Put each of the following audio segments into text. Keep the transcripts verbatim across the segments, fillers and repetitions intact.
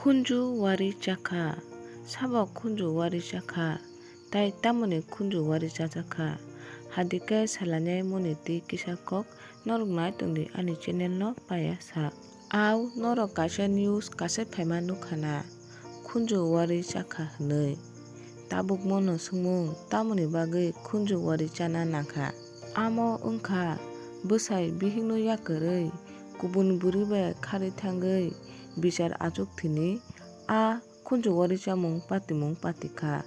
Khunju wari chakha, sabo khunju wari chakha, tai tamoni khunju wari chajakha. Hadikhe salainai moni twi kisa kok norok nai tongdi ani channel no paya sa. Au norok kaisa news kasai phaima nukha na, khunju wari chakha hwnwi. Tabuk mono swngmung tamoni bagwi khunju wari chana nangkha. Amo wngkha bwsai bihikno yakarwi kubun bwrwi bai kharwi thangwi bichar achuk thini a khunju wari chamung patimung patikha.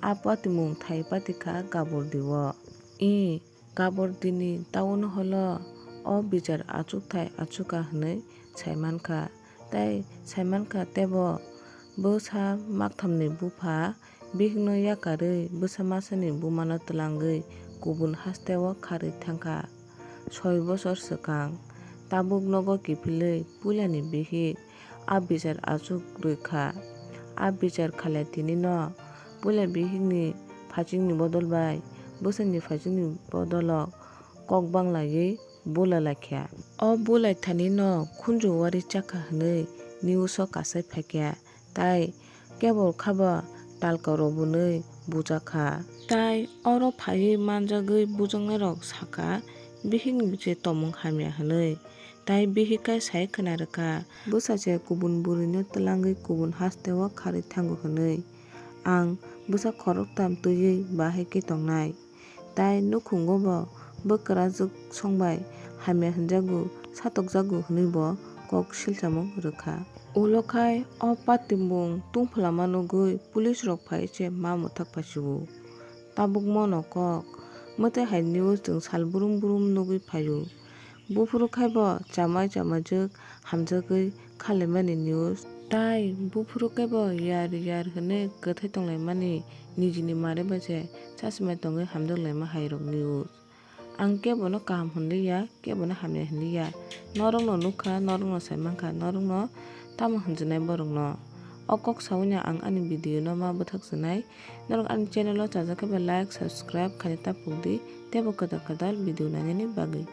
A patimung thai patikha Gabordi o. I Gabordini town hall o, o bichar achukthai achukha hwnwi saimankha. Tai saimankha teibo bwsa makthamni bupha bihikno yakarwi bwsa masani bumano twlangwi kubun hasteo kharwi thangkha. Soi bosor swkang tabuk nogo kiphilwi puilani bihik a bichar achuk rwkha. A bichar khalai tinino puila bihikni phaichingni bodol bai bwsani phaichingni bodolo kok banglaiwi bula laikha. O bulai thanino khunju wari chakha hwnwi news o kasai phaikha, tai kebo khabo talka rw bwnwi bujakha. Tai oro phaiwi manjagwi bujaknairok sakha, bihikni je tongmung hamya hwnwi. Tai bihik khe sai khna rwkha, bwsa se kubun bwrwino twlangwi kubun hasteo kharwi thango hwnwi. Ang bwsa khoroktham twiwi bahai khe tongnai. Tai nukhungo bo bwkrajwk songbai hamya hwnjago, satokjago hwnwi bo kok silchamung rwkha. Ulo khai o patimbung tungphwlama nugwi police rok phai se ma mwthak phaisu. Tabuk mono kok mwtai hai news chwng sal brum brum nugwi phaio. Buphuru khai bo chamai chamaijwk hamjagwi khalaimani news. Tai buphuru khe bo yar yar hwnwi kwthai tonglaimani nijini mare bai se sachimai tongwi hamjak laima hai rok news. Ang kebono kaham hwnliya, kebono hamya hwnliya. Norokno nukha, norokno saimankha, norokno tamo hwnjwnai borokno. O kok saui no ang ani video no ma bwthak swnai. Norok ani channel o chajak khe ba like, subscribe khaina ta pokdi, teibo kwtal kwtal video nainani bagwi.